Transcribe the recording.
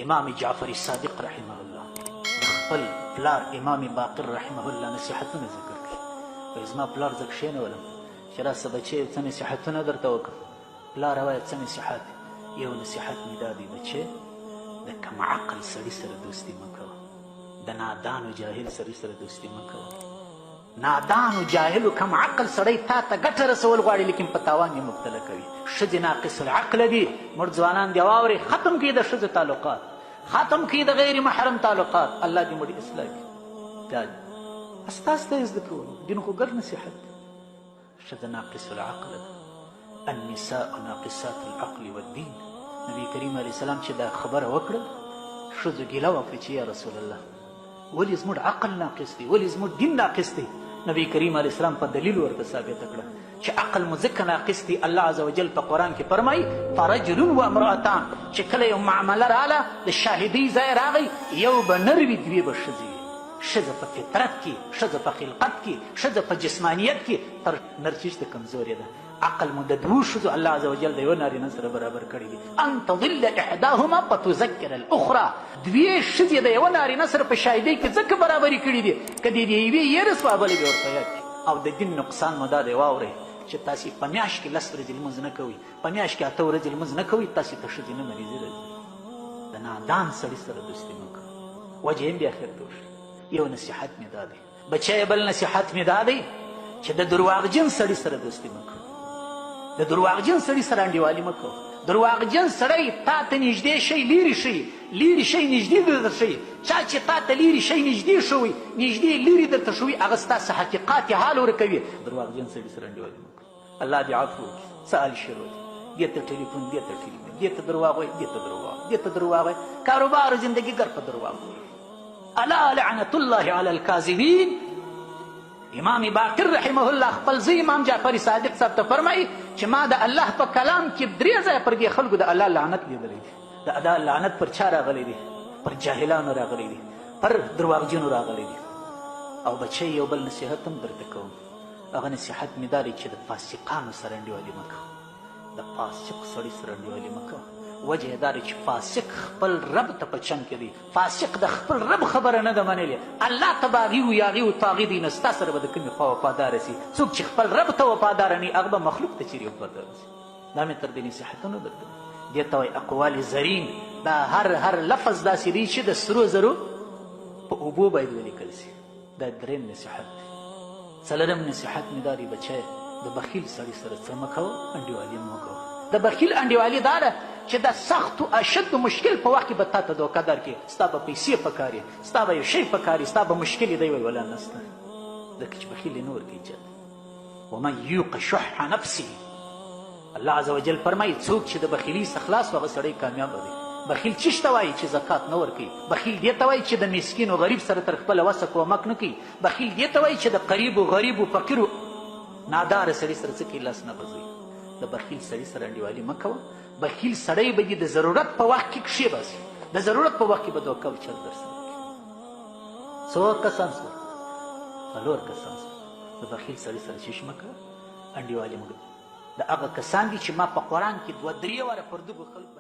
امام جعفر صادق رحمه الله د خپل پلار امام باقر رحمه الله نصیحتونه ذکر کړي. وایي زما پلار زه کښېنولم چې راسه بچیه یو څه نصیحتونه درته وکړم. پلاره وایه څه نصیحت؟ یو نصیحت مې دا دی بچیه، د کم عقل سړي سره دوستي مه کوه، د نادان و جاهل سړي سره دوستي مه کوه. نادان و جاهل و کم عقل سړی تا ته ګټه رسول غواړي، لیکن په تاوان یې مبتلا کوي. ښځې ناقص العقل دي، موږ ځوانان دې واورئ، ختم کړئ د ښځو تعلقات، ختم کړئ د غیر محرم تعلقات. الله دې موږ اصلاح کړي. دا استاذ ته یې زده کولو، دین خو ګډ نصیحت دی. ښځه ناقص العقل ده، النساء ناقصات العقل والدین. نبی کریم علیه السلام چې دا خبره وکړه، ښځو ګیله وکړه چې یا رسول الله، ولې زموږ عقل ناقص دی، ولې زموږ دین ناقص دی؟ نبی کریم علیه السلام په دلیل ورته ثابته کړه چې عقل مو ځکه ناقص دی. الله عز وجل په قرآن کې فرمایي فرجل و امرأتان، چې کله یو معامله راله د شاهدۍ ځای راغی، یو به نر وي، دوې به ښځې وي. ښځه په فطرت کې، ښځه په خلقت کې، ښځه په جسمانیت کې تر نر چې شته کمزورې ده. عقل مو د دوو ښځو الله عز وجل د یوه نارینه سره برابر کړی دی. ان تضل احداهما فتذکر الاخرى، دوې ښځې د یوه نارینه سره په شاهدۍ کې ځکه برابرې کړي دي که د دې یوې هېره سوه بله به ورته یاد کړي. او د دین نقصان مو دا دی، واورئ، چې تاسې په میاشت کې 10 ورځې لمونځ نه کوئ، په میاشت کې 8 ورځې لمونځ نه کوئ، تاسې ته ښځې نه مریضي راځي. د نادان سړي سره دوستي مه کوئ، وجه یې هم بیا خیر ته وښیي. یو نصیحت مې دا دی بچیه، بل نصیحت مې دا دی چې د درواغجن سړي سره دوستي مه کوه، د درواغجن سړي سره انډیوالي مه کوه. درواغجن سړی تا ته نږدې شی لیرې شي، لیرې شی نږدې درته ښیي. چا چې تا ته لیرې شی نږدې ښوي، نږدې لیرې درته ښوي، هغه ستاسو حقیقات حال ورکوي. درواغجن سړي سره انډیوالي مه کوه. الله دې عفو وکړي. څه حال شروع دی، دې ته ټلیفون، دې ته ټلیفون، دې ته درواغ وایي، دې ته درواغ، دې ته درواغ وایي، کاروبار زندګي ګر په درواغ وایي. الا لعنت الله علی الکاذبین. امام باقر رحمه الله خپل زوی امام جعفر صادق صاحب ته فرمایي چې ما د الله په کلام کې 3 ځایه پر دې خلکو د الله لعنت لیدلی دی. د ادا لعنت پر چا راغلی دی؟ پر جاهلانو راغلی دی، پر درواغجنو راغلی دی. او بچی یو بل نصیحت هم درته کوم، هغه نصیحت مې دا دی چې د فاسقانو سره انډیوالي مه کوه، د فاسق سړي سره انډیوالي مه کوه. وجه یې دا دی چې فاسق خپل رب ته په چم کې دی، فاسق د خپل رب خبره نه ده منلې، الله ته باغي و یاغي و طاغي دی، نو ستا سره به د کومې خوا وفادار سي؟ څوک چې خپل رب ته وفادار نه هغه به مخلوق ته چیرې وفادار سي؟ دا مې تر دې نصیحتونه درته دې ته وایي اقوال زرین. دا هر هر لفظ داسې دی چې د سرو زرو په اوبو باید ولیکل سي. دا دریم نصیحت دی. څلورم نصیحت مې دا دی بچی، د بخیل سړي سره څه مه کوه، انډیوالي مه کوه. د بخیل انډیوالي دا ده چې د سختو اشد مشکل په وخت کې به تا ته دوکه درکړي، ستا به پیسې پکاري، ستا به یو شی پکاري، ستا به مشکل دی، وایي ولا نسته، ځکه چې بخیل یې نه ورکوي چاته. ومن یوق شح نفسه، الله عز وجل فرمایي څوک چې د بخیلۍ څخه خلاص هغه سړی کامیابه دی. بخیل چیش ته وایي؟ چې زکات نه ورکوي. بخیل دې ته وایي چې د مسکین او غریب سره تر خپله وسه کومک نه کوي. بخیل دې ته وایي چې د قریبو غریبو فقیرو ناداره سړي سره څه کوي؟ لاس نه غځوي. د بخیل سړي سره انډیوالي مه کوه. بخیل سړی به دې د ضرورت په وخت کې کښېباسي، د ضرورت په وخت کې به دوکه او چل در سره وکړي. څو کسان سول؟ 4 کسان سول. د بخیل سړي سره چیش مه کوه، انډیوالي مه کوه. د هغه کسان دي چې ما په قرآن کې 2-3 واره پر دغو خلکو